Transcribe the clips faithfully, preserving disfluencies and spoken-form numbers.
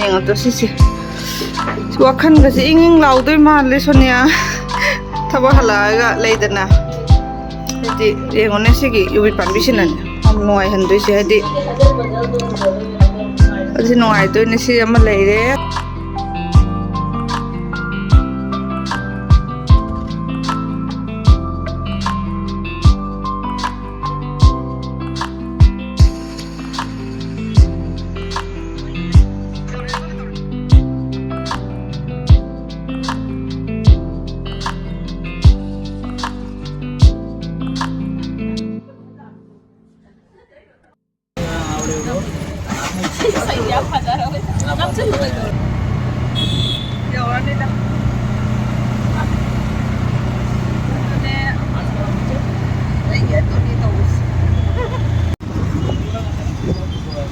ꯌꯦꯡꯉꯣ ꯁꯤꯁꯦ꯫ ꯋꯥꯈꯜꯒꯁꯦ ꯏꯪ ꯏꯪ ꯂꯥꯎꯗꯣꯏ ꯃꯥꯜꯂꯦ ꯁꯣꯅꯤꯌꯥ꯫ ꯊꯕꯛ ꯍꯜꯂꯛꯑꯒ ꯂꯩꯗꯅ꯫ ꯍꯥꯏꯗꯤ ꯌꯦꯡꯉꯣꯅꯦ, ꯁꯤꯒꯤ ꯌꯨꯕꯤ ꯄꯥꯝꯕꯤꯁꯤꯅꯅꯦ ꯌꯥꯝ ꯅꯨꯡꯉꯥꯏꯍꯟꯗꯣꯏꯁꯦ꯫ ꯍꯥꯏꯗꯤ ꯑꯗꯨꯁꯨ ꯅꯨꯡꯉꯥꯏꯗꯣꯏꯅꯦ꯫ ꯁꯤ ꯑꯃ ꯂꯩꯔꯦ꯫ ꯌꯧꯔꯅꯤꯗ꯫ ꯑꯗꯨꯅꯦ ꯑꯩꯒꯤ ꯑꯗꯨꯅꯤ ꯇꯧꯔꯤꯁꯦ꯫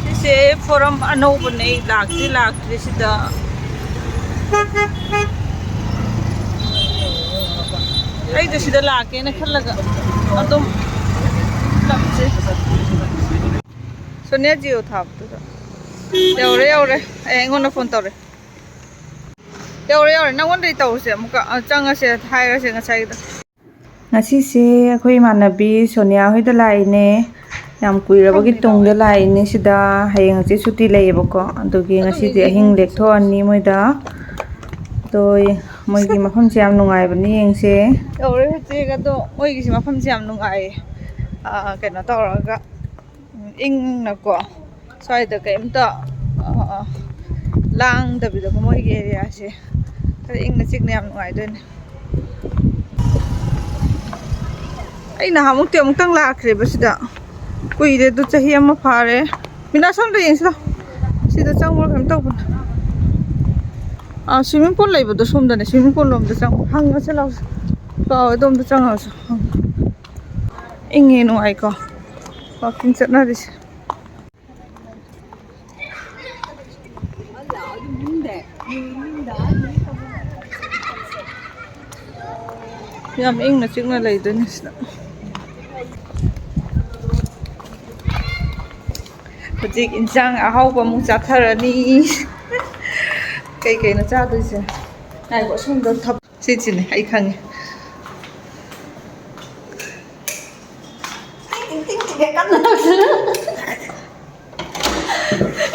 ꯁꯤꯁꯦ ꯐꯣꯔꯝ ꯑꯅꯧꯕꯅꯦ, ꯂꯥꯛꯇꯤ ꯂꯥꯛꯇ꯭ꯔꯤ ꯁꯤꯗ꯫ ꯑꯩꯗꯣ ꯁꯤꯗ ꯂꯥꯛꯀꯦꯅ ꯈꯜꯂꯒ ꯑꯗꯨꯝ ꯂꯝꯁꯦ꯫ ꯁꯣꯅꯤꯌꯥ ꯖꯤꯑꯣ ꯊꯥꯕꯗꯨꯗ꯫ ꯌꯧꯔꯦ, ꯌꯧꯔꯦ꯫ ꯑꯩ ꯑꯩꯉꯣꯟꯗ ꯐꯣꯟ ꯇꯧꯔꯦ꯫ ꯌꯧꯔꯦ, ꯌꯧꯔꯦ꯫ ꯅꯪꯉꯣꯟꯗꯩ ꯇꯧꯔꯁꯦ ꯑꯃꯨꯛꯀ꯫ ꯑ, ꯆꯪꯉꯁꯦ, ꯍꯥꯏꯔꯁꯦ ꯉꯁꯥꯏꯒꯤꯗꯣ꯫ ꯉꯁꯤꯁꯦ ꯑꯩꯈꯣꯏ ꯏꯃꯥꯟꯅꯕꯤ ꯁꯣꯅꯤꯌꯥ ꯍꯣꯏꯗ ꯂꯥꯛꯏꯅꯦ꯫ ꯌꯥꯝ ꯀꯨꯏꯔꯕꯒꯤ ꯇꯨꯡꯗ ꯂꯥꯛꯏꯅꯦ ꯁꯤꯗ꯫ ꯍꯌꯦꯡ ꯍꯪꯆꯤꯠ ꯁꯨꯇꯤ ꯂꯩꯌꯦꯕꯀꯣ꯫ ꯑꯗꯨꯒꯤ ꯉꯁꯤꯗꯤ ꯑꯍꯤꯡ ꯂꯦꯛꯊꯣꯛꯑꯅꯤ ꯃꯣꯏꯗ꯫ ꯑꯗꯣ ꯃꯣꯏꯒꯤ ꯃꯐꯝꯁꯦ ꯌꯥꯝ ꯅꯨꯡꯉꯥꯏꯕꯅꯤ, ꯌꯦꯡꯁꯦ꯫ ꯌꯧꯔꯦ ꯍꯧꯖꯤꯛ꯫ ꯑꯗꯣ ꯃꯣꯏꯒꯤꯁꯤ ꯃꯐꯝꯁꯦ ꯌꯥꯝ ꯅꯨꯡꯉꯥꯏꯌꯦ꯫ ꯑ, ꯀꯩꯅꯣ ꯇꯧꯔꯒ, ꯎꯝ, ꯏꯪꯅꯀꯣ꯫ ꯁ꯭ꯋꯥꯏꯗ ꯀꯩꯝꯇ, ꯑ, ꯂꯥꯡꯗꯕꯤꯗꯀꯣ, ꯃꯣꯏꯒꯤ ꯑꯦꯔꯤꯌꯥꯁꯦ ꯈꯔ ꯏꯪꯅ ꯆꯤꯛꯅ ꯌꯥꯝ ꯅꯨꯡꯉꯥꯏꯗꯣꯏꯅꯦ꯫ ꯑꯩ ꯅꯍꯥꯟꯃꯨꯛꯇꯤ ꯑꯃꯨꯛꯇꯪ ꯂꯥꯛꯈ꯭ꯔꯦꯕ ꯁꯤꯗ꯫ ꯀꯨꯏꯔꯦ ꯑꯗꯨ, ꯆꯍꯤ ꯑꯃ ꯐꯥꯔꯦ꯫ ꯃꯤꯅꯥ, ꯁꯣꯝꯗ ꯌꯦꯡꯁꯤ ꯂꯥꯎ꯫ ꯁꯤꯗ ꯆꯪꯕ꯭ꯔꯥ ꯀꯩꯅꯣ ꯇꯧꯕꯅꯦ꯫ ꯑꯥ, swimming pool ꯂꯩꯕꯗꯣ ꯁꯣꯝꯗꯅꯦ꯫ Swimming pool ꯂꯣꯝꯗ ꯆꯪꯉꯣ꯫ ꯍꯪꯉꯁꯤ ꯂꯥꯎꯁꯤ꯫ ꯀꯥꯎꯋꯦ, ꯑꯗꯣꯝꯗ ꯆꯪꯉꯁꯨ꯫ ꯏꯪꯉꯦ, ꯅꯨꯡꯉꯥꯏꯀꯣ꯫ Walking ꯆꯠꯅꯔꯤꯁꯦ꯫ ꯌꯥꯝ ꯏꯪꯅ ꯆꯤꯛꯅ ꯂꯩꯗꯣꯏꯅꯦ ꯁꯤꯗ꯫ ꯍꯧꯖꯤꯛ ꯏꯟꯁꯥꯡ ꯑꯍꯥꯎꯕ ꯑꯃꯨꯛ ꯆꯥꯊꯔꯅꯤ꯫ ꯀꯩꯀꯩꯅꯣ ꯆꯥꯗꯣꯏꯁꯦ? ꯉꯥꯏꯈꯣ, ꯑꯁꯣꯝꯗ ꯊꯕꯛ ꯁꯤꯁꯤꯅꯦ ꯑꯩ ꯈꯪꯉꯦ꯫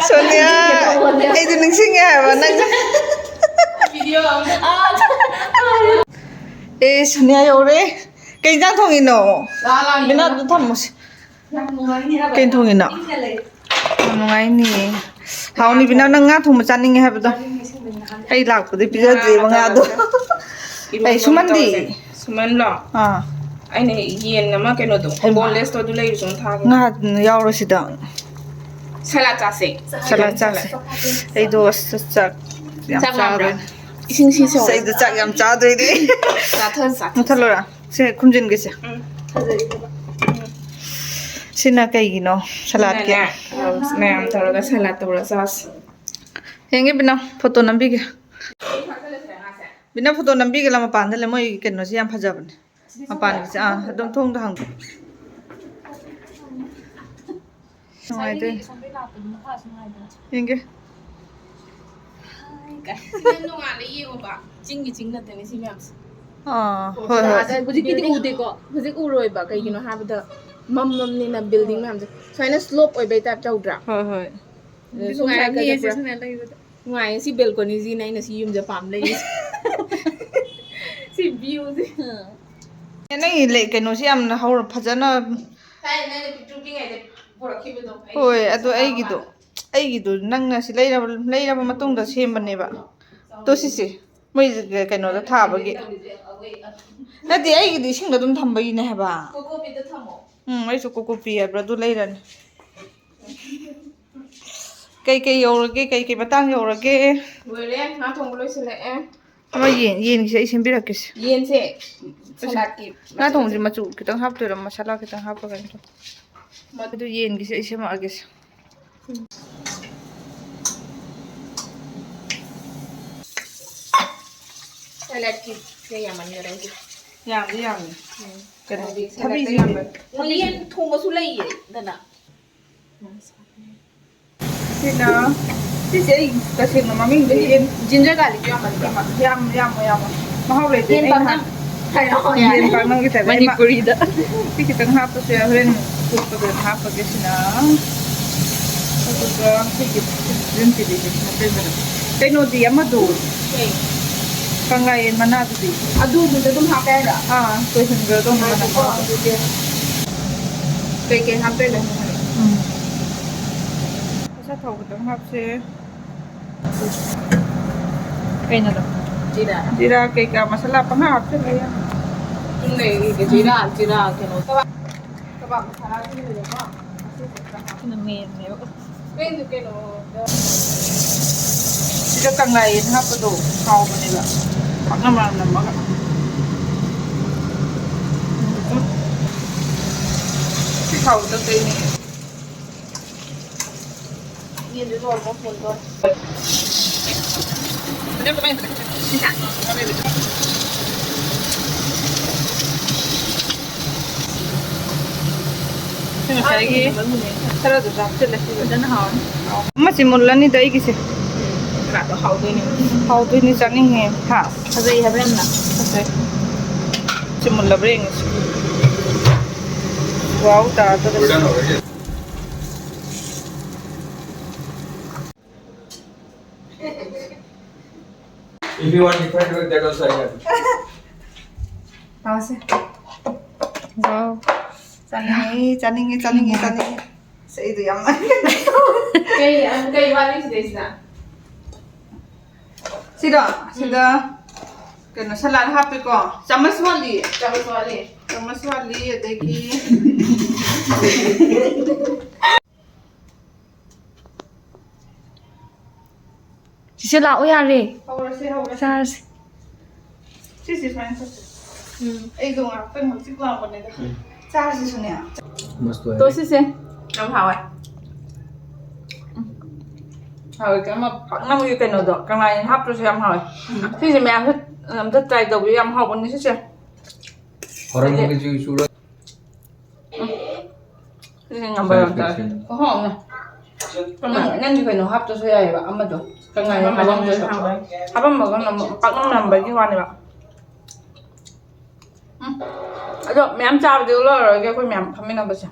ꯁꯣꯅꯤꯌꯥ, ꯑꯩꯗꯤ ꯅꯤꯡꯁꯤꯡꯉꯦ ꯍꯥꯏꯕ ꯅꯪ꯫ ꯑꯦ, ꯁꯣꯅꯤꯌꯥ ꯌꯧꯔꯦ꯫ ꯀꯩ ꯏꯟꯖꯥꯡ ꯊꯣꯡꯉꯤꯅꯣ? ꯂꯥꯛꯑꯣ, ꯂꯥꯛꯑꯣ, ꯃꯤꯅꯥꯗꯨ ꯊꯝꯃꯣꯁꯦ꯫ ꯌꯥꯝ ꯅꯨꯡꯉꯥꯏꯅꯤ ꯍꯥꯏꯕ꯫ ꯀꯩ ꯊꯣꯡꯉꯤꯅꯣ? ꯏꯪꯅ ꯂꯩ꯫ ꯌꯥꯝ ꯅꯨꯡꯉꯥꯏꯅꯤ꯫ ꯍꯥꯎꯅꯤ ꯕꯤꯅꯥ, ꯅꯪ ꯉꯥ ꯊꯣꯡꯕ ꯆꯥꯅꯤꯡꯉꯦ ꯍꯥꯏꯕꯗꯣ꯫ ꯆꯥꯅꯤꯡꯉꯦ, ꯁꯤꯟꯕꯅ ꯍꯥꯟꯅ꯫ ꯑꯩ ꯂꯥꯛꯄꯗꯩ ꯄꯤꯖꯗ꯭ꯔꯤꯕ ꯉꯥ ꯉꯥꯗꯣ꯫ ꯇꯧꯔꯁꯦ꯫ ꯏꯔꯣꯟꯕ ꯑꯩ ꯑꯃ ꯁꯨꯃꯟꯗꯤ꯫ ꯇꯧꯔꯁꯦ꯫ ꯁꯨꯃꯟꯂꯣ? ꯑꯥ꯫ ꯑꯩꯅ ꯌꯦꯟ ꯑꯃ ꯀꯩꯅꯣꯗꯣ, ꯍꯩꯃꯥ꯫ Boneless ꯇꯣ ꯑꯗꯨ ꯂꯩꯔꯨꯁꯨ ꯑꯃ ꯊꯥꯒꯦ꯫ ꯉꯥ ꯌꯥꯎꯔꯣ ꯁꯤꯗ꯫ ꯁꯂꯥꯗ ꯆꯥꯁꯦ꯫ ꯁꯂꯥꯗ ꯆꯥꯁꯦ꯫ ꯑꯩꯗꯣ ꯑꯁ ꯆꯥꯛ ꯌꯥꯝ ꯆꯥꯛ ꯂꯥꯝꯕ꯭ꯔꯥ? ꯆꯥꯗꯣꯏꯅꯦ꯫ ꯏꯁꯤꯡ ꯁꯤ ꯑꯁ, ꯁꯧꯔꯦ꯫ ꯑꯩꯗꯣ ꯆꯥꯛ ꯌꯥꯝ ꯆꯥꯗꯣꯏꯅꯦ꯫ ꯆꯥꯊꯣꯛ, ꯆꯥꯊꯣꯛ꯫ ꯃꯨꯠꯊꯠꯂꯣꯔꯥ? ꯁꯦ, ꯈꯨꯝꯖꯤꯟꯒꯦꯁꯦ꯫ ꯎꯝ꯫ ꯐꯖꯩ꯫ ꯁꯤꯅ ꯀꯩꯒꯤꯅꯣ? ꯁꯂꯥꯗꯀꯤ꯫ ꯁꯤꯅꯅꯦ, ꯃꯌꯥꯝ ꯇꯧꯔꯒ ꯁꯂꯥꯗ ꯇꯧꯔ ꯆꯥꯁꯤ꯫ ꯌꯦꯡꯒꯦ ꯕꯤꯅꯥ, ꯐꯣꯇꯣ ꯅꯝꯕꯤꯒꯦ꯫ ꯕꯤꯅꯥ, ꯐꯣꯇꯣ ꯅꯝꯕꯤꯒꯦ ꯂꯥꯎ, ꯃꯄꯥꯟꯗ ꯂꯩ꯫ ꯃꯣꯏ ꯀꯩꯅꯣꯁꯦ ꯌꯥꯝ ꯐꯖꯕꯅꯦ꯫ ꯃꯄꯥꯟꯒꯤꯁꯦ, ꯑꯥ, ꯑꯗꯨꯝ ꯊꯣꯡꯗ ꯍꯥꯡꯗꯣꯛ꯫ ꯅꯨꯡꯉꯥꯏꯗꯣꯏꯅꯦ꯫ ꯌꯦꯡꯒꯦ꯫ ꯁꯤꯅ ꯅꯣꯡꯉꯥꯜꯂ ꯌꯦꯡꯉꯨꯕ꯫ ꯆꯤꯡꯒꯤ ꯆꯤꯡ ꯅꯠꯇꯦꯅꯦ ꯁꯤ ꯃꯌꯥꯝꯁꯦ꯫ ꯑꯥ, ꯍꯣꯏ, ꯍꯣꯏ꯫ ꯑꯗ ꯍꯧꯖꯤꯛꯀꯤꯗꯤ ꯎꯗꯦꯀꯣ꯫ ꯍꯧꯖꯤꯛ ꯎꯔꯣꯏꯕ꯫ ꯀꯩꯒꯤꯅꯣ ꯍꯥꯏꯕꯗ ꯃꯝꯃꯝꯅꯤꯅ building ꯃꯌꯥꯝꯁꯦ꯫ ꯁꯨꯃꯥꯏꯅ slope ꯑꯣꯏꯕꯩ type ꯇꯧꯗ꯭ꯔꯥ? ꯍꯣꯏ, ꯍꯣꯏ꯫ ꯑꯗꯨ ꯁꯨꯝ ꯅꯨꯡꯉꯥꯏꯔꯝꯅꯤꯌꯦ ꯁꯥꯏꯀꯜꯗ ꯁꯤ ꯄꯨꯔꯥ ꯁꯨꯃꯥꯏꯅ ꯂꯩꯕꯗ꯫ ꯅꯨꯡꯉꯥꯏꯌꯦ꯫ ꯁꯤ balcony ꯁꯤꯅ ꯑꯩꯅ ꯁꯤ ꯌꯨꯝꯁꯦ ꯄꯥꯝ ꯂꯩꯔꯤꯁꯦ꯫ ꯁꯤ view ꯁꯦ꯫ ꯎꯝ꯫ ꯅꯪꯒꯤ ꯂꯩ-, ꯀꯩꯅꯣꯁꯤ ꯌꯥꯝꯅ ꯍꯧꯔ-, ꯐꯖꯅ ꯊꯥꯏꯅ ꯅꯪꯅ ꯄꯤꯛꯇ꯭ꯔꯨ ꯄꯤꯛꯏꯉꯩꯗ ꯄꯨꯔꯛꯈꯤꯕꯗꯣ꯫ ꯑꯩ ꯍꯣꯏ, ꯑꯗꯨ ꯁꯅꯥ ꯑꯩꯒꯤꯗꯣ, ꯃꯃꯥꯗ꯫ ꯑꯩꯒꯤꯗꯣ ꯅꯪꯅ ꯁꯤ ꯂꯩꯔꯕ, ꯂꯩꯔꯕ ꯃꯇꯨꯡꯗ ꯁꯦꯝꯕꯅꯦꯕ꯫ ꯇꯣ ꯁꯤꯁꯦ, ꯃꯣꯏ ꯀꯩꯅꯣꯗ ꯊꯥꯕꯒꯤ꯫ ꯇꯧꯔꯤꯁꯦ ꯑꯩꯈꯣꯏ ꯅꯠꯇꯦ, ꯑꯩꯒꯤꯗꯤ ꯏꯁꯤꯡꯗ ꯑꯗꯨꯝ ꯊꯝꯕꯒꯤꯅꯦ ꯍꯥꯏꯕ꯫ ꯀꯣꯀꯣ ꯄꯤꯠꯇ ꯊꯝꯃꯣ꯫ ꯎꯝ, ꯑꯩꯁꯨ ꯀꯣꯀꯣ ꯄꯤ ꯍꯥꯏꯕ꯭ꯔꯥ ꯑꯗꯨ ꯂꯩꯔꯅꯤ꯫ ꯀꯩ ꯀꯩ ꯌꯧꯔꯒꯦ? ꯀꯩ ꯀꯩ ꯃꯇꯥꯡ ꯌꯧꯔꯒꯦ? ꯂꯣꯏꯔꯦ, ꯉꯥ ꯊꯣꯡꯕ ꯂꯣꯏꯁꯤꯜꯂꯛꯑꯦ꯫ ꯑꯃ ꯌꯦꯟ, ꯌꯦꯟꯒꯤꯁꯦ ꯑꯩ ꯁꯦꯝꯕꯤꯔꯛꯀꯦꯁꯦ꯫ ꯌꯦꯟꯁꯦ ꯁꯂꯥꯗꯀꯤ ꯉꯥ ꯊꯣꯡꯕꯁꯦ ꯃꯆꯨ ꯈꯤꯇꯪ ꯍꯥꯞꯇꯣꯏꯔꯥ, ꯃꯁꯥꯂꯥ ꯈꯤꯇꯪ ꯍꯥꯞꯄꯒ? ꯃꯗꯨ ꯌꯦꯟꯒꯤꯁꯦ ꯑꯩ ꯁꯦꯝꯃꯛꯑꯒꯦꯁꯦ꯫ ꯁꯂꯥꯗꯀꯤ ꯁꯦ ꯌꯥꯝꯃꯟꯒꯔꯦ ꯑꯩꯒꯤ꯫ ꯌꯥꯝꯗꯤ ꯌꯥꯝꯃꯤ꯫ ꯎꯝ꯫ ꯀꯩꯅꯣꯗꯤ ꯍꯥꯏꯗꯤ ꯊꯕꯤꯁꯨ ꯁꯂꯥꯗꯇ ꯌꯥꯝꯕ꯫ ꯃꯣꯏ ꯌꯦꯟ ꯊꯣꯡꯕꯁꯨ ꯂꯩꯌꯦꯗꯅ꯫ ꯁꯤꯅ ꯁꯤꯁꯦ ꯑꯩ ꯇꯁꯦꯡꯅ ꯃꯃꯤꯡꯗꯤ ꯌꯦꯟ ꯖꯤꯟꯖꯔ ꯒꯥꯔꯂꯤꯛ ꯌꯥꯝꯃꯟꯕ꯭ꯔꯥ? ꯌꯥꯝ, ꯌꯥꯝ, ꯌꯥꯝ ꯃꯍꯥꯎ ꯂꯩꯇꯦ꯫ ꯌꯦꯟ ꯑꯩꯅ ꯄꯥꯛꯅꯝ ꯍꯥꯏꯔꯛꯑꯣ ꯌꯥꯔꯦ꯫ ꯌꯦꯟ ꯄꯥꯛꯅꯝꯒꯤ ꯇꯥꯏꯞꯇ꯫ ꯃꯅꯤꯄꯨꯔꯤꯗ꯫ ꯁꯤ ꯈꯤꯇꯪ ꯍꯥꯞꯄꯁꯨ ꯌꯥꯏ, ꯍꯣꯔꯦꯟ ꯐꯨꯠꯄꯗ ꯍꯥꯞꯄꯒꯦ ꯁꯤꯅ꯫ ꯑꯗꯨꯒ ꯁꯤꯒꯤ green chilli ꯁꯦ ꯍꯥꯞꯆꯤꯟꯕꯗ꯫ ꯀꯩꯅꯣꯗꯤ ꯑꯃꯗꯣ, ꯀꯩ? ꯀꯪꯂꯥꯌꯦꯟ ꯃꯅꯥꯗꯨꯗꯤ꯫ ꯑꯗꯨꯗꯨꯁꯨ ꯑꯗꯨꯝ ꯍꯥꯞꯄ ꯌꯥꯏꯔꯣ? ꯑꯥ, ꯇꯣꯏꯍꯟꯈ꯭ꯔꯗꯧꯅꯤ ꯃꯅꯝ ꯉꯥꯏꯈꯣꯀꯣ, ꯃꯍꯥꯎꯗꯣ꯫ ꯑꯗꯨꯗꯤ ꯀꯩꯀꯩ ꯍꯥꯞꯇꯣꯏꯅꯣ? ꯎꯝ꯫ ꯃꯁꯥ ꯊꯥꯎ ꯈꯤꯇꯪ ꯍꯥꯞꯁꯦ꯫ ꯀꯩꯅꯣꯗꯣ? ꯖꯤꯔꯥ꯫ ꯖꯤꯔꯥ ꯀꯩꯀꯥ ꯃꯁꯥꯂꯥ ꯄꯪꯍꯥꯞ ꯍꯥꯞꯆꯤꯜꯂꯦ꯫ ꯆꯨꯝꯅꯒꯤ ꯖꯤꯔꯥ, ꯖꯤꯔꯥ ꯀꯩꯅꯣ ꯇꯧꯕ꯫ ꯀꯕꯥꯕ ꯃꯁꯥꯂꯥ ꯁꯤꯖꯤꯟꯅꯩꯀꯣ꯫ ꯁꯤꯅ main ꯅꯦꯕ꯫ ꯀꯩꯅꯣ, ꯀꯩꯅꯣ, ꯁꯤꯗ ꯀꯪꯂꯥꯌꯦꯟ ꯍꯥꯞꯄꯗꯣ ꯍꯥꯎꯕꯅꯦꯕ꯫ ꯄꯥꯛꯅꯝ ꯃꯅꯝ ꯅꯝꯃꯒ꯫ ꯁꯤ ꯊꯥꯎ ꯈꯤꯇꯪ ꯇꯩꯅꯦ꯫ ꯌꯦꯟꯗꯨꯁꯨ almost ꯃꯨꯟꯗꯣꯔꯦ꯫ ꯁꯤ ꯉꯁꯥꯏꯒꯤ ꯈꯔꯗꯨꯁꯨ ꯍꯥꯞꯆꯤꯜꯂꯦ꯫ ꯐꯖꯅ ꯍꯥꯎꯔꯅꯤ꯫ ꯑꯃꯁꯤ ꯃꯨꯜꯂꯅꯤꯗ ꯑꯩꯒꯤꯁꯦ꯫ ꯀꯅꯥꯗꯣ ꯍꯥꯎꯗꯣꯏꯅꯦ꯫ ꯍꯥꯎꯗꯣꯏꯅꯤ, ꯆꯥꯅꯤꯡꯉꯦ꯫ ꯍꯥ? ꯐꯖꯩ ꯍꯥꯏꯕ ꯌꯥꯝꯅ꯫ ꯐꯖꯩ꯫ ꯁꯤ ꯃꯨꯜꯂꯕ꯭ꯔꯥ ꯌꯦꯡꯉꯁꯤ꯫ ꯋꯥꯎ ꯇꯥꯗꯣꯔꯦ꯫ If you want different way, that also I have. ꯇꯧꯁꯦ꯫ ꯋꯥꯎ꯫ ꯆꯥꯅꯤꯡꯉꯦ, ꯆꯥꯅꯤꯡꯉꯦ, ꯆꯥꯅꯤꯡꯉꯦ, ꯆꯥꯅꯤꯡꯉꯦ꯫ ꯑꯁ, ꯑꯩꯗꯣ ꯌꯥꯝ ꯀꯩ, ꯀꯩ ꯋꯥꯠꯂꯤ ꯁꯤꯗꯩꯁꯤꯗ? ꯁꯤꯗꯣ, ꯁꯤꯗ ꯀꯩꯅꯣ ꯁꯂꯥꯗ ꯍꯥꯞꯄꯦꯀꯣ꯫ ꯆꯥꯃꯁ ꯋꯥꯠꯂꯤ꯫ ꯆꯥꯃꯁ ꯋꯥꯠꯂꯤ꯫ ꯆꯥꯃꯁ ꯋꯥꯠꯂꯤ, ꯑꯗꯒꯤ ꯆꯤꯆꯦ ꯂꯥꯛꯑꯣ ꯌꯥꯔꯦ꯫ ꯍꯧꯔꯁꯦ, ꯍꯧꯔꯁꯦ꯫ ꯆꯥꯔꯁꯦ꯫ ꯁꯤꯁꯦ ꯁꯨꯃꯥꯏꯅ ꯇꯧꯁꯦ꯫ ꯎꯝ꯫ ꯑꯩꯗꯣ ꯉꯥꯏꯍꯥꯛꯇꯪ ꯍꯪꯆꯤꯠ ꯂꯥꯡꯕꯅꯤꯗ꯫ ꯎꯝ꯫ ꯆꯥꯔꯁꯤꯁꯨꯅꯦ꯫ ꯃꯁꯇꯨ ꯍꯥꯏꯔꯦ꯫ ꯇꯣ ꯁꯤꯁꯦ꯫ ꯌꯥꯝ ꯍꯥꯎꯋꯦ꯫ ꯎꯝ꯫ ꯍꯥꯎꯋꯦ, ꯀꯩꯅꯣ, ꯄꯥꯛꯅꯝꯒꯤ ꯀꯩꯅꯣꯗꯣ, ꯀꯪꯂꯥꯌꯦꯟ ꯍꯥꯞꯇ꯭ꯔꯁꯨ ꯌꯥꯝ ꯍꯥꯎꯋꯦ꯫ ꯎꯝ꯫ ꯁꯤꯁꯦ ꯃꯌꯥꯝꯁꯨ ꯑꯝꯇ try ꯇꯧꯕꯤꯌꯨ, ꯌꯥꯝ ꯍꯥꯎꯕꯅꯦ ꯁꯤꯁꯦ꯫ ꯍꯣꯔꯦꯟ ꯑꯗꯒꯤ ꯃꯨꯛꯀꯤꯁꯨ ꯆꯨꯔ- ꯎꯝ꯫ ꯁꯤꯁꯦ number one ꯇꯥꯔꯦ꯫ ꯁꯥꯏꯁ ꯈꯨꯍꯥꯎ ꯑꯃ꯫ ꯅꯪ, ꯅꯪꯒꯤ ꯀꯩꯅꯣ ꯍꯥꯞꯇ꯭ꯔꯁꯨ ꯌꯥꯏꯑꯕ, ꯑꯃꯗꯣ ꯀꯪꯉꯥꯏ ꯍꯥꯞꯄꯝꯗ꯭ꯔꯁꯨ꯫ ꯍꯥꯞꯄꯝꯃꯒ ꯅꯝ-, ꯄꯥꯛꯅꯝ ꯅꯝꯕꯒꯤ ꯋꯥꯅꯦꯕ꯫ ꯎꯝ꯫ ꯑꯗꯣ ꯃꯌꯥꯝ ꯆꯥꯕꯗꯤ ꯎꯠꯂꯛꯑꯔꯣꯏꯒꯦ, ꯑꯩꯈꯣꯏ ꯃꯌꯥꯝ ꯐꯝꯃꯤꯟꯅꯕꯁꯦ꯫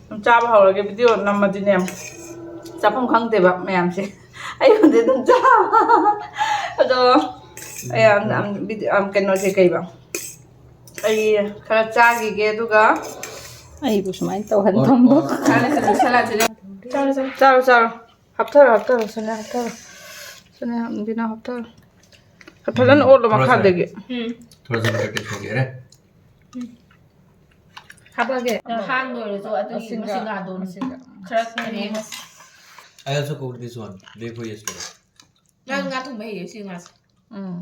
ꯑꯗꯨꯝ ꯆꯥꯕ ꯍꯧꯔꯒꯦ, ꯚꯤꯗꯤꯑꯣ ꯅꯝꯃꯗꯤꯅꯦ ꯆꯥꯐꯝ ꯈꯪꯗꯦꯕ ꯃꯌꯥꯝꯁꯦ꯫ ꯑꯩꯕꯨꯗꯤ ꯑꯗꯨꯝ ꯆꯥꯕ꯫ ꯑꯗꯣ ꯑꯩ ꯌꯥꯝ, ꯌꯥꯝ ꯚꯤꯗꯤꯑꯣ, ꯌꯥꯝ ꯀꯩꯅꯣꯁꯦ ꯀꯩꯕ? ꯑꯩ ꯈꯔ ꯆꯥꯈꯤꯒꯦ, ꯑꯗꯨꯒ ꯑꯩꯕꯨ ꯁꯨꯃꯥꯏꯅ ꯇꯧꯍꯟꯐꯝꯗꯣ꯫ ꯆꯥꯔꯦ, ꯆꯥꯔꯦ, ꯆꯥꯔꯦ, ꯆꯥꯔꯦ꯫ ꯆꯥꯔꯣ, ꯆꯥꯔꯣ꯫ ꯆꯥꯔꯣ, ꯆꯥꯔꯣ꯫ ꯍꯥꯞꯊꯔꯣ, ꯍꯥꯞꯊꯔꯣ, ꯁꯣꯅꯤꯌꯥ, ꯍꯥꯞꯊꯔꯣ꯫ ꯁꯣꯅꯤꯌꯥ, ꯕꯤꯅꯥ, ꯍꯥꯞꯊꯔꯣ꯫ ꯐꯖꯅ ꯑꯣꯠꯂꯣ ꯃꯈꯥꯗꯒꯤ꯫ ꯎꯝ꯫ थोड़ा सा करके इसको घेरे। ꯍꯥꯞꯄꯛꯑꯒꯦ꯫ ꯍꯥꯡꯕ ꯑꯣꯏꯔꯁꯨ ꯑꯗꯨꯒꯤ ꯃꯁꯤꯡꯒ, ꯃꯁꯤꯡꯒꯥꯗꯣ ꯃꯁꯤꯡꯒ꯫ ꯈꯔ ꯀꯔꯤ ꯑꯃ꯫ I also cooked this one day before yesterday. ꯅꯪ ꯉꯥ ꯊꯣꯡꯕ ꯍꯩꯌꯦ ꯁꯤ ꯉꯥꯁꯦ꯫ ꯎꯝ꯫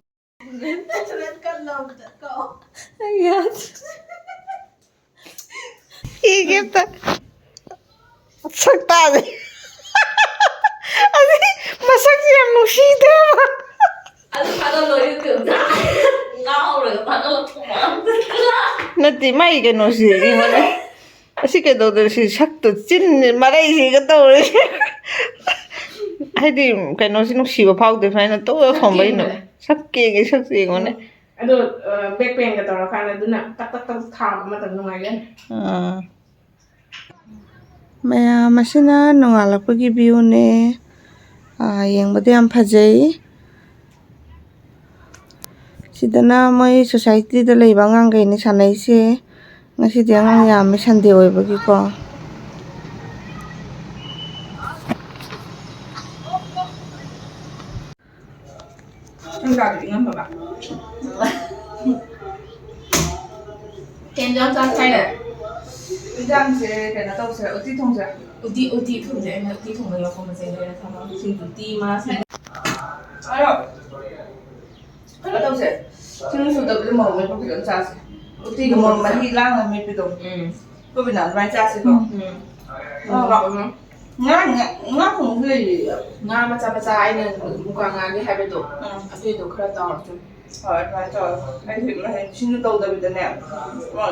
ꯌꯥꯗꯦ꯫ ꯏꯒꯦ ꯑꯝꯇ꯫ ꯁꯛꯇꯥꯁꯦ꯫ ꯑꯁꯤ ꯃꯁꯛꯁꯦ ꯌꯥꯝ ꯅꯨꯡꯁꯤꯗꯦꯕ꯫ ꯑꯗꯨ ꯊꯥꯒꯠꯂꯣ YouTube-ꯇ꯫ ꯉꯥꯎꯔꯒ ꯊꯥꯒꯠꯂꯛꯄ ꯃꯥꯟꯗꯅ꯫ ꯅꯠꯇꯦ, ꯃꯥꯒꯤ ꯀꯩꯅꯣꯁꯤ ꯌꯦꯡꯉꯣꯅꯦ꯫ ꯑꯁꯤ ꯀꯩꯗꯧꯗꯣꯏꯅꯣ? ꯁꯤ ꯁꯛꯇꯨ, ꯆꯤꯟ ꯃꯔꯩꯁꯤꯒ ꯇꯧꯔꯦ꯫ ꯍꯥꯏꯗꯤ ꯀꯩꯅꯣꯁꯤ ꯅꯨꯡꯁꯤꯕ ꯐꯥꯎꯗꯦ ꯁꯨꯃꯥꯏꯅ ꯇꯧ ꯊꯣꯡꯕꯩꯅꯣ? ꯁꯛ ꯀꯦꯡꯉꯦ꯫ ꯁꯛ ꯀꯦꯡꯉꯦ, ꯁꯛꯁꯦ ꯌꯦꯡꯉꯣꯅꯦ꯫ ꯎꯝ꯫ ꯑꯗꯣ, ꯑ, back pain-ꯒ ꯇꯧꯔꯀꯥꯟꯗ ꯑꯗꯨꯅ ꯇꯛ ꯇꯛ ꯇꯛ ꯊꯥꯕ ꯃꯇꯝ ꯅꯨꯡꯉꯥꯏꯒꯅꯤ꯫ ꯑꯥ꯫ ꯃꯌꯥꯝ ꯑꯁꯤꯅ ꯅꯣꯡꯉꯥꯜꯂꯛꯄꯒꯤ view-ꯅꯦ꯫ ꯑꯥ, ꯌꯦꯡꯕꯗ ꯌꯥꯝ ꯐꯖꯩ꯫ ꯁꯤꯗꯅ ꯃꯣꯏ society-ꯗ ꯂꯩꯕ ꯑꯉꯥꯡꯈꯩꯅꯦ ꯁꯥꯟꯅꯩꯁꯦ꯫ ꯉꯁꯤꯗꯤ ꯑꯉꯥꯡ ꯌꯥꯝꯃꯦ, Sunday ꯑꯣꯏꯕꯒꯤꯀꯣ꯫ ꯅꯪ ꯆꯥꯗꯣ ꯏꯪꯉꯝꯃꯕ? ꯀꯩ ꯏꯟꯖꯥꯡ ꯆꯥꯁꯦ ꯍꯥꯏꯅꯣ? ꯏꯟꯖꯥꯡꯁꯦ ꯀꯩꯅꯣ ꯇꯧꯁꯤꯔꯥ, ꯎꯇꯤ ꯊꯣꯡꯁꯤꯔꯥ? ꯎꯇꯤ, ꯎꯇꯤ ꯊꯣꯡꯁꯦ꯫ ꯑꯩꯅ ꯎꯇꯤ ꯊꯣꯡꯕꯒꯤ ꯃꯄꯣꯠ ꯃꯆꯩ ꯂꯩꯔ ꯊꯝꯃꯒ, ꯁꯤꯡꯖꯨ ꯎꯇꯤ ꯑꯃ, ꯁꯤꯡ-, ꯑꯗꯣ ꯀꯩꯅꯣ ꯇꯧꯁꯦ, ꯁꯤꯡꯖꯨ ꯁꯨꯗꯕꯤꯗ ꯃꯣꯔꯣꯛ ꯃꯦꯠꯄ ꯈꯤꯇꯪ ꯆꯥꯁꯦ꯫ ꯎꯇꯤꯒ ꯃꯣꯔꯣꯛ ꯃꯍꯤ ꯂꯥꯡꯉ ꯃꯦꯠꯄꯗꯣ꯫ ꯎꯝ꯫ ꯀꯣꯕꯤꯅꯥ ꯑꯗꯨꯃꯥꯏꯅ ꯆꯥꯁꯤꯀꯣ꯫ ꯎꯝ꯫ ꯎꯝ꯫ ꯉꯥ, ꯉꯥ, ꯉꯥ ꯊꯣꯡꯕꯁꯨ ꯂꯩꯔꯤꯌꯦ꯫ ꯉꯥ ꯃꯆꯥ ꯃꯆꯥ ꯑꯩꯅ ꯃꯨꯀꯥ ꯉꯥꯒꯤ ꯍꯥꯏꯕꯗꯣ, ꯎꯝ꯫ ꯑꯗꯨꯏꯗꯣ ꯈꯔ ꯇꯧꯔꯁꯤ꯫ ꯍꯣꯏ, ꯑꯗꯨꯃꯥꯏꯅ ꯇꯧꯔꯒ꯫ ꯑꯩꯗꯤ ꯁꯤꯡꯖꯨ ꯇꯧꯗꯕꯤꯗꯅꯦ,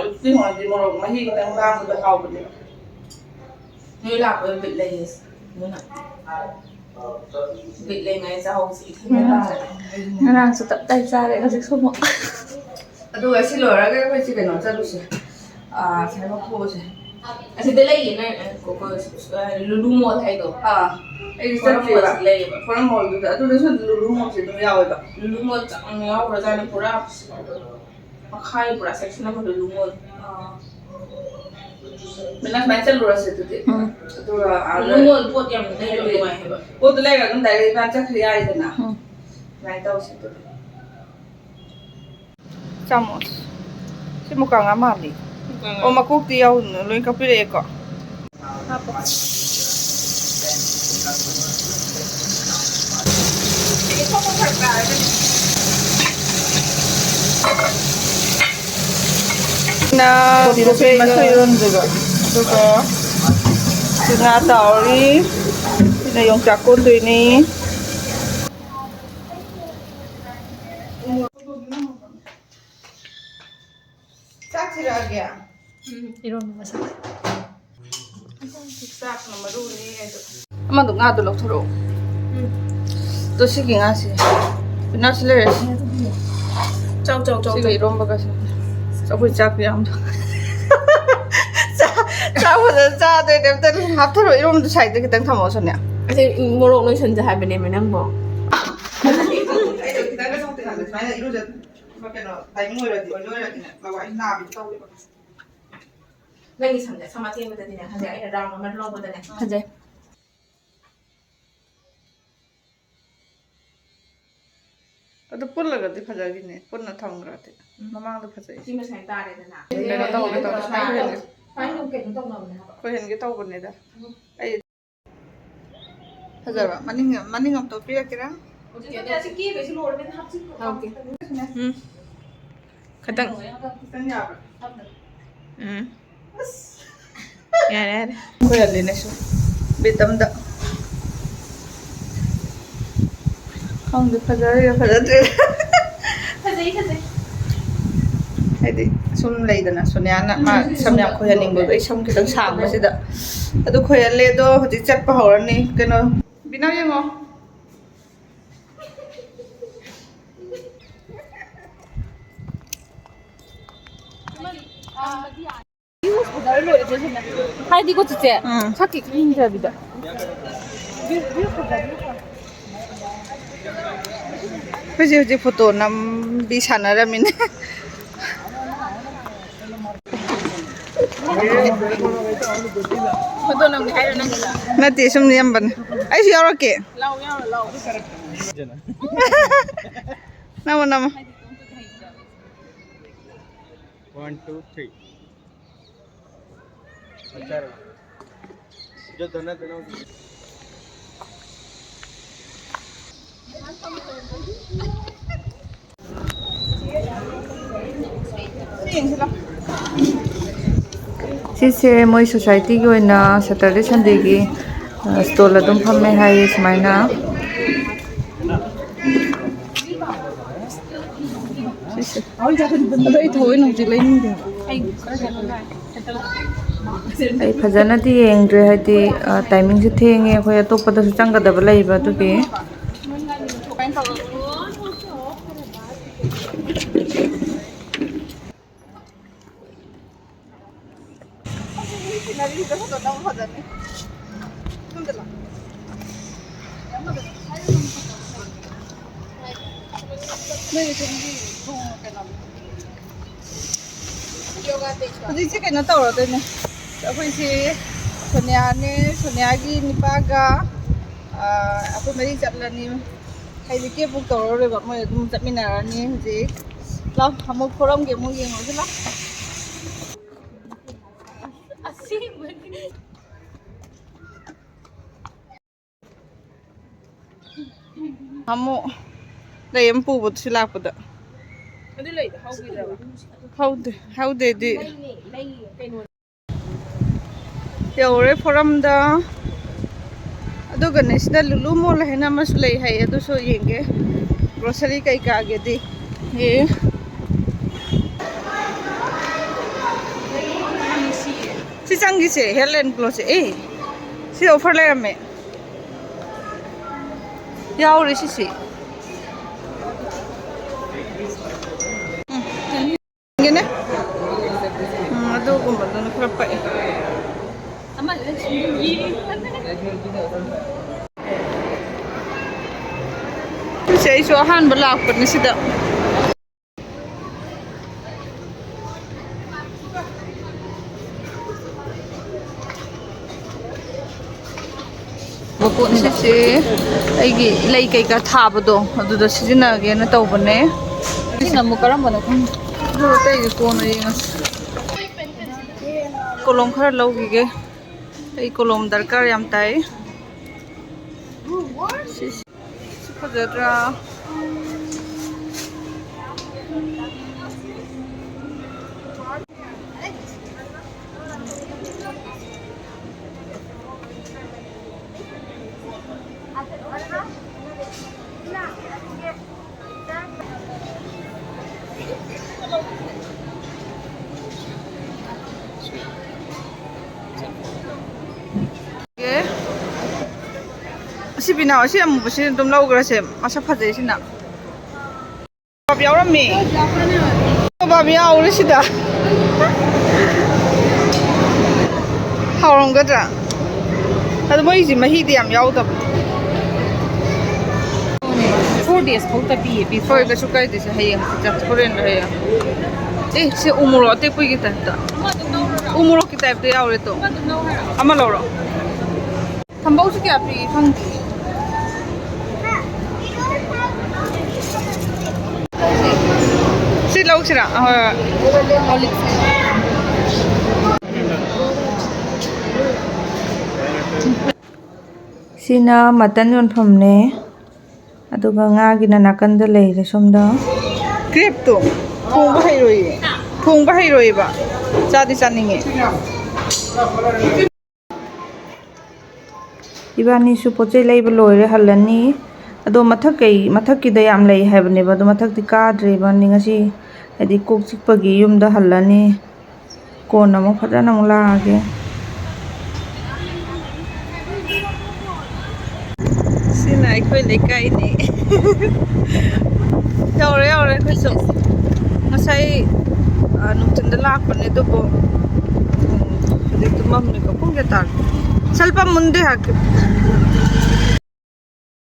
ꯎꯇꯤ ꯊꯣꯡꯉꯗꯤ ꯃꯣꯔꯣꯛ ꯃꯍꯤ ꯈꯤꯇꯪ ꯂꯥꯡꯕꯗꯣ ꯍꯥꯎꯕꯅꯦꯕ꯫ ꯅꯣꯏ ꯂꯥꯛꯄꯗ ꯕꯤꯠ ꯂꯩꯌꯦ꯫ ꯑꯗꯨꯅ ꯕꯤꯠ ꯂꯩꯉꯩ ꯆꯥꯍꯧꯁꯤ ꯏꯊꯟꯗ ꯇꯥꯔꯦ꯫ ꯉꯔꯥꯡꯁꯨ ꯇꯞꯇꯥꯏ ꯆꯥꯔꯦ, ꯍꯧꯖꯤꯛꯁꯨ ꯑꯃꯨꯛ꯫ ꯑꯗꯨꯒ ꯁꯤ ꯂꯣꯏꯔꯒ ꯑꯩꯈꯣꯏ ꯁꯤ ꯀꯩꯅꯣ ꯆꯠꯂꯨꯁꯦ꯫ ꯑꯥ, ꯁꯤ ꯊꯣꯛꯎꯁꯦ꯫ ꯑꯁꯤꯗ ꯂꯩꯌꯦ ꯅꯣꯏ, ꯑ, ꯀꯣ-, ꯀꯣ-, ꯑ, ꯂꯨꯂꯨ ꯃꯣꯜ ꯍꯥꯏꯗꯣ꯫ ꯑꯥ, ꯑꯩꯗꯤ ꯐꯣꯔꯝ ꯆꯠꯇ꯭ꯔꯤꯕ꯫ ꯃꯣꯜꯁꯤ ꯂꯩꯌꯦꯕ꯫ ꯐꯣꯔꯝ ꯃꯣꯜꯗꯨꯗ, ꯑꯗꯨꯗꯁꯨ ꯂꯨꯂꯨ ꯃꯣꯜꯁꯦ ꯑꯗꯨꯝ ꯌꯥꯎꯋꯦꯕ꯫ ꯂꯨꯂꯨ ꯃꯣꯜ ꯆꯥꯎꯅ ꯌꯥꯎꯈ꯭ꯔꯖꯥꯠꯅꯤ ꯄꯨꯔꯥ꯫ ꯃꯈꯥꯒꯤ ꯄꯨꯔꯥ section ꯑꯃꯗꯣ ꯂꯨꯉꯣꯜ꯫ ꯑꯥ꯫ ꯃꯤꯅ ꯁꯨꯃꯥꯏꯅ ꯆꯠꯂꯨꯔꯁꯦ ꯑꯗꯨꯗꯤ꯫ ꯎꯝ꯫ ꯑꯗꯨꯒ ꯑꯥꯗ ꯂꯨꯉꯣꯜ ꯄꯣꯠ ꯌꯥꯝ ꯂꯩꯕ ꯍꯥꯏꯗꯤ ꯅꯨꯡꯉꯥꯏ ꯍꯥꯏꯕ꯫ ꯄꯣꯠꯇꯨ ꯂꯩꯔꯒ ꯑꯗꯨꯝ direct ꯏꯕꯥꯅꯤ ꯆꯠꯈ꯭ꯔ ꯌꯥꯔꯦꯗꯅ꯫ ꯎꯝ꯫ ꯑꯗꯨꯃꯥꯏꯅ ꯇꯧꯁꯦ ꯑꯗꯨꯗꯤ꯫ ꯆꯥꯃꯁ꯫ ꯁꯤ ꯃꯨꯀꯥ ꯉꯥ ꯃꯥꯜꯂꯤ꯫ ꯃꯨꯀꯥ ꯉꯥ꯫ ꯑꯣ, ꯃꯀꯣꯛꯇꯤ ꯌꯥꯎꯗꯅ ꯂꯣꯏ ꯀꯛꯄꯤꯔꯛꯑꯦꯀꯣ꯫ ꯅ ꯀꯣꯕꯤ ꯃꯁꯣꯏ ꯀꯣꯕꯤꯒ ꯃꯁꯣꯏ ꯏꯔꯣꯟꯗꯣꯏꯕ꯫ ꯑꯗꯨꯒ ꯉꯥ ꯇꯥꯎꯔꯤ꯫ ꯁꯤꯅ ꯌꯣꯡꯆꯥꯛ ꯀꯣꯟꯗꯣꯏꯅꯤ꯫ ꯆꯥꯛ ꯊꯤꯔꯛꯑꯒꯦ꯫ ꯎꯝ, ꯏꯔꯣꯟꯕ ꯃꯁꯛ꯫ ꯆꯥꯛꯅ ꯃꯔꯨꯅꯤ ꯑꯗꯣ꯫ ꯑꯃꯗꯣ ꯉꯥꯗꯣ ꯂꯧꯊꯣꯔꯛꯑꯣ꯫ ꯎꯝ꯫ ꯑꯗꯣ ꯁꯤꯒꯤ ꯉꯥꯁꯦ꯫ ꯉꯥꯁꯤ ꯂꯩꯔꯁꯤ꯫ ꯆꯥꯎ, ꯆꯥꯎ, ꯆꯥꯎ, ꯁꯤꯒ ꯆꯥꯎ꯫ ꯏꯔꯣꯟꯕꯒꯁꯦ꯫ ꯑꯩꯈꯣꯏ ꯆꯥꯛ ꯌꯥꯝꯗꯣ꯫ ꯆꯥꯛ, ꯆꯥꯛ ꯐꯖꯅ ꯆꯥꯗꯣꯏꯅꯦ꯫ ꯑꯝꯇ ꯍꯥꯞꯊꯔꯛꯑꯣ꯫ ꯏꯔꯣꯟꯕꯗꯣ side ꯈꯤꯇꯪ ꯊꯝꯃꯛꯑꯣ, ꯁꯣꯅꯤꯌꯥ꯫ ꯑꯁꯤ ꯃꯣꯔꯣꯛ ꯂꯣꯏꯁꯟꯁꯦ ꯍꯥꯏꯕꯅꯦꯃꯤ ꯅꯪꯕꯣ꯫ ꯑꯩꯗꯣ ꯈꯤꯇꯪꯒ ꯆꯥꯎ ꯈꯤꯇꯪꯒ ꯁꯨꯃꯥꯏꯅ ꯏꯔꯨꯖ-, ꯀꯩꯅꯣ, timing ꯑꯣꯏꯔꯗꯤ, ꯑꯣꯏꯅ ꯑꯣꯏꯔꯗꯤꯅꯦ, ꯂꯋꯥꯏ ꯅꯥꯕꯤꯗꯣ ꯇꯧꯋꯦꯕ꯫ ꯅꯪꯒꯤ ꯁꯝꯁꯦ ꯁꯝ ꯑꯇꯦꯟꯕꯗꯗꯤꯅꯦ ꯐꯖꯩ, ꯑꯩꯅ round ꯑꯃ ꯂꯧꯕꯗꯅꯦ꯫ ꯐꯖꯩ꯫ ꯑꯗꯨ ꯄꯨꯜꯂꯒꯗꯤ ꯐꯖꯈꯤꯅꯦ, ꯄꯨꯟꯅ ꯊꯝꯈ꯭ꯔꯗꯤ꯫ ꯎꯝ꯫ ꯃꯃꯥꯡꯗ ꯐꯖꯩ꯫ ꯁꯤ ꯃꯁꯥꯏ ꯇꯥꯔꯦꯗꯅ꯫ ꯀꯩꯅꯣ ꯇꯧꯒꯦ ꯇꯧꯕ, ꯁꯨꯃꯥꯏꯅ ꯁꯨꯃꯥꯏꯅ ꯈꯣꯏꯍꯟꯒꯦ꯫ ꯁꯨꯃꯥꯏꯅ ꯑꯗꯨꯝ ꯀꯩꯅꯣ ꯇꯧꯅꯕꯅꯦ ꯍꯥꯏꯕ꯫ ꯈꯣꯏꯍꯟꯒꯦ ꯇꯧꯕꯅꯤꯗ꯫ ꯎꯝ꯫ ꯑꯩ ꯐꯖꯕ ꯃꯅꯤꯡ, ꯃꯅꯤꯡ ꯑꯝꯇ ꯄꯤꯔꯛꯀꯦꯔꯥ? ꯍꯧꯖꯤꯛꯇꯤ ꯑꯁꯤ ꯀꯦꯕꯩꯁꯨ ꯂꯣꯏꯔꯕꯅꯤꯅ ꯍꯥꯞꯆꯤꯟꯈ꯭ꯔꯣ꯫ ꯍꯥꯞꯀꯦ꯫ ꯎꯝ꯫ ꯈꯇꯪ꯫ ꯈꯤꯇꯪ ꯌꯥꯕ꯭ꯔꯥ? ꯎꯝ꯫ ꯑꯁ꯫ ꯌꯥꯔꯦ, ꯌꯥꯔꯦ꯫ ꯈꯣꯏꯍꯜꯂꯤꯅꯦ ꯁꯨꯝ꯫ ꯕꯤꯠ ꯑꯝꯗ꯫ ꯈꯪꯗꯦ, ꯐꯖꯔꯤꯔꯥ ꯐꯖꯗ꯭ꯔꯤꯔꯥ꯫ ꯐꯖꯩ, ꯐꯖꯩ꯫ ꯍꯥꯏꯗꯤ, ꯁꯨꯝ ꯂꯩꯗꯅ, ꯁꯣꯅꯤꯌꯥꯅ ꯃꯥ ꯁꯝ ꯌꯥꯝ ꯈꯣꯏꯍꯟꯅꯤꯡꯕꯗꯣ, ꯑꯩ ꯁꯝ ꯈꯤꯇꯪ ꯁꯥꯡꯕꯁꯤꯗ꯫ ꯑꯗꯨ ꯈꯣꯏꯍꯜꯂꯦ꯫ ꯑꯗꯣ ꯍꯧꯖꯤꯛ ꯆꯠꯄ ꯍꯧꯔꯅꯤ꯫ ꯀꯩꯅꯣ, ꯕꯤꯅꯥꯎ ꯌꯦꯡꯉꯣ꯫ ꯍꯥꯏꯗꯤꯀꯣ ꯆꯤꯆꯦ, ꯎꯝ꯫ ꯁꯛꯀꯤ ꯈꯪꯗ꯭ꯔꯕꯤꯗ꯫ ꯑꯩꯈꯣꯏꯁꯦ ꯍꯧꯖꯤꯛ ꯐꯣꯇꯣ ꯅꯝꯕꯤ ꯁꯥꯟꯅꯔꯝꯃꯤꯅꯦ꯫ ꯐꯣꯇꯣ ꯅꯝꯒꯦ ꯍꯥꯏꯔꯣ ꯅꯪꯒꯤꯗ? ꯅꯠꯇꯦ, ꯁꯨꯝ ꯅꯝꯕꯅꯦ꯫ ꯑꯩꯁꯨ ꯌꯥꯎꯔꯛꯀꯦ꯫ ꯂꯥꯎ, ꯌꯥꯎꯔꯣ, ꯂꯥꯎ꯫ ꯅꯝꯃꯣ, ꯅꯝꯃꯣ꯫ One, two, three. ꯁꯤꯁꯦ ꯃꯣꯏ ꯁꯣꯁꯥꯏꯇꯤꯒꯤ ꯑꯣꯏꯅ ꯁꯦꯇꯔꯗꯦ ꯁꯟꯗꯦꯒꯤ, ꯑ, ꯁ꯭ꯇꯣꯜ ꯑꯗꯨꯝ ꯐꯝꯃꯦ ꯍꯥꯏꯌꯦ ꯁꯨꯃꯥꯏꯅ꯫ ꯁꯤꯁꯦ꯫ ꯑꯗꯣ ꯑꯩ ꯊꯑꯣꯏꯅ ꯍꯧꯖꯤꯛ ꯂꯩꯅꯤꯡꯗꯦ ꯍꯥꯏꯕ꯫ ꯑꯩ ꯐꯖꯅꯗꯤ ꯌꯦꯡꯗ꯭ꯔꯦ, ꯍꯥꯏꯗꯤ, ꯑ, ꯇꯥꯏꯃꯤꯡꯁꯦ ꯊꯦꯡꯉꯦ, ꯑꯩꯈꯣꯏ ꯑꯇꯣꯞꯄꯗꯁꯨ ꯆꯪꯒꯗꯕ ꯂꯩꯕ ꯑꯗꯨꯒꯤ꯫ ꯍꯧꯖꯤꯛꯁꯦ ꯀꯩꯅꯣ ꯇꯧꯔꯗꯣꯏꯅꯦ꯫ ꯑꯩꯈꯣꯏꯁꯦ ꯁꯣꯅꯤꯌꯥꯅꯦ, ꯁꯣꯅꯤꯌꯥꯒꯤ ꯅꯨꯄꯥꯒ, ꯑ, ꯑꯩꯈꯣꯏ ꯃꯔꯤ ꯆꯠꯂꯅꯤ꯫ ꯑꯩꯗꯤ ꯀꯦꯞ ꯕꯨꯛ ꯇꯧꯔꯔꯣꯏꯕ, ꯃꯣꯏ ꯑꯗꯨꯝ ꯆꯠꯃꯤꯟꯅꯔꯅꯤ ꯍꯧꯖꯤꯛ꯫ ꯂꯥꯎ, ꯑꯃꯨꯛ ꯐꯣꯔꯝꯒꯤ ꯑꯃꯨꯛ ꯌꯦꯡꯉꯨꯔꯁꯤ ꯂꯥꯎ꯫ ꯑꯃꯨꯛ ꯂꯩ ꯑꯃ ꯄꯨꯕꯗꯨꯁꯨ ꯂꯥꯛꯄꯗ꯫ ꯑꯗꯨ ꯂꯩꯗꯣ ꯍꯧꯈꯤꯗ꯭ꯔꯕ? ꯍꯧꯗꯦ, ꯍꯧꯗꯦꯗꯤ꯫ ꯂꯩꯅꯦ, ꯂꯩ ꯀꯩꯅꯣ꯫ ꯌꯧꯔꯦ ꯐꯣꯔꯝꯗ꯫ ꯑꯗꯨꯒꯅꯦ, ꯁꯤꯗ ꯂꯨꯂꯨ ꯃꯣꯜ ꯍꯥꯏꯅ ꯑꯃꯁꯨ ꯂꯩ ꯍꯥꯏ, ꯑꯗꯨꯁꯨ ꯌꯦꯡꯒꯦ꯫ ꯒ꯭ꯔꯣꯁꯔꯤ ꯀꯩꯀꯥꯒꯤꯗꯤ꯫ ꯑꯦ꯫ ꯆꯪꯈꯤꯁꯦ, Head and Cloth ꯁꯦ꯫ ꯑꯦ, ꯁꯤ offer ꯂꯩꯔꯝꯃꯦ꯫ ꯌꯥꯎꯔꯦ ꯁꯤꯁꯦ꯫ ꯎꯝ꯫ ꯌꯦꯡꯒꯦꯅꯦ꯫ ꯎꯝ, ꯑꯗꯨꯒꯨꯝꯕꯗꯨꯅ ꯈꯔ ꯄꯛꯑꯦ꯫ ꯁꯤꯁꯦ ꯑꯩꯁꯨ ꯑꯍꯥꯟꯕ ꯂꯥꯛꯄꯅꯦ ꯁꯤꯗ꯫ ꯁꯤꯁꯦ ꯑꯩꯒꯤ ꯂꯩ ꯀꯩꯀꯥ ꯊꯥꯕꯗꯣ ꯑꯗꯨꯗ ꯁꯤꯖꯤꯟꯅꯒꯦꯅ ꯇꯧꯕꯅꯦ꯫ ꯁꯤꯅ ꯑꯃꯨꯛ ꯀꯔꯝꯕꯅꯣ ꯈꯪꯗꯦ꯫ ꯑꯗꯨ ꯑꯇꯩꯗꯤ ꯀꯣꯟꯅ ꯌꯦꯡꯉꯁꯤ꯫ ꯀꯣꯂꯣꯝ ꯈꯔ ꯂꯧꯈꯤꯒꯦ꯫ ꯑꯩ ꯀꯣꯂꯣꯝ ꯗꯔꯀꯥꯔ ꯌꯥꯝ ꯇꯥꯏ꯫ ꯁꯤ, ꯁꯤ ꯐꯖꯗ꯭ꯔꯥ? ꯑꯦ, ꯑꯁꯤ ꯕꯤꯅꯥꯎ, ꯑꯁꯤ ꯑꯃꯨꯕꯁꯤ ꯑꯗꯨꯝ ꯂꯧꯈ꯭ꯔꯁꯦ, ꯃꯁꯛ ꯐꯖꯩ ꯁꯤꯅ꯫ ꯀꯕꯥꯕ ꯌꯥꯎꯔꯝꯃꯦ꯫ ꯀꯕꯥꯕ ꯌꯥꯎꯔꯦ ꯁꯤꯗ꯫ ꯍꯥꯎꯔꯝꯒꯗ꯭ꯔꯥ? ꯑꯗꯣ ꯃꯣꯏꯁꯤ ꯃꯍꯤꯗꯤ ꯌꯥꯝ ꯌꯥꯎꯗꯕ꯫ Four days ꯐꯥꯎꯗ ꯄꯤꯌꯦ, ꯄꯤꯌꯦ꯫ ꯍꯣꯏ, ꯀꯩꯁꯨ ꯀꯥꯏꯗꯦꯁꯦ, ꯍꯌꯦꯡ ꯆꯠ-, ꯍꯣꯔꯦꯟ ꯍꯌꯦꯡ꯫ ꯑꯦ, ꯁꯤ ꯎ ꯃꯣꯔꯣꯛ ꯑꯇꯦꯛꯄꯒꯤ ꯇꯥꯏꯞꯇ꯫ ꯎ ꯃꯣꯔꯣꯛꯀꯤ ꯇꯥꯏꯞꯇ ꯌꯥꯎꯔꯦ ꯇꯣ꯫ ꯑꯃ ꯂꯧꯔꯣ꯫ ꯊꯝꯕꯧꯁꯤ ꯀꯌꯥ ꯄꯤ ꯈꯪꯗꯦ꯫ ꯁꯤ ꯂꯧꯁꯤꯔꯥ? ꯑꯍꯣꯏ, ꯍꯣꯏ꯫ ꯁꯤꯅ ꯃꯇꯟ ꯌꯣꯟꯐꯝꯅꯦ꯫ ꯑꯗꯨꯒ ꯉꯥꯒꯤꯅ ꯅꯥꯀꯟꯗ ꯂꯩꯔꯦ ꯁꯣꯝꯗ꯫ ꯀ꯭ꯔꯦꯞꯇꯣ ꯊꯣꯡꯕ ꯍꯩꯔꯣꯏꯌꯦ꯫ ꯊꯣꯡꯕ ꯍꯩꯔꯣꯏꯌꯦꯕ꯫ ꯆꯥꯗꯤ ꯆꯥꯅꯤꯡꯉꯦ꯫ ꯏꯕꯥꯅꯤꯁꯨ ꯄꯣꯠ ꯆꯩ ꯂꯩꯕ ꯂꯣꯏꯔꯦ, ꯍꯜꯂꯅꯤ꯫ ꯑꯗꯣ ꯃꯊꯛ ꯀꯩ, ꯃꯊꯛꯀꯤꯗ ꯌꯥꯝ ꯂꯩ ꯍꯥꯏꯕꯅꯦꯕ, ꯑꯗꯣ ꯃꯊꯛꯇꯤ ꯀꯥꯗ꯭ꯔꯦ ꯏꯕꯥꯅꯤ ꯉꯁꯤ, ꯍꯥꯏꯗꯤ ꯀꯣꯛ ꯆꯤꯛꯄꯒꯤ ꯌꯨꯝꯗ ꯍꯜꯂꯅꯤ꯫ ꯀꯣꯟꯅ ꯑꯃꯨꯛ ꯐꯖꯅ ꯑꯃꯨꯛ ꯂꯥꯛꯑꯒꯦ꯫ ꯁꯤꯅ ꯑꯩꯈꯣꯏ ꯂꯩꯀꯥꯏꯅꯤ꯫ ꯌꯧꯔꯦ, ꯌꯧꯔꯦ ꯑꯩꯈꯣꯏꯁꯨ꯫ ꯉꯁꯥꯏ, ꯑ, ꯅꯨꯡꯊꯤꯟꯗ ꯂꯥꯛꯄꯅꯦ, ꯑꯗꯨꯕꯨ, ꯎꯝ, ꯍꯧꯖꯤꯛꯇꯤ ꯃꯝꯃꯦꯀꯣ꯫ ꯄꯨꯡ ꯀꯌꯥ ꯇꯥꯔꯦ? ಸ್ವಲ್ಪ ಮುಂದೆ ಹಾಕಿ꯫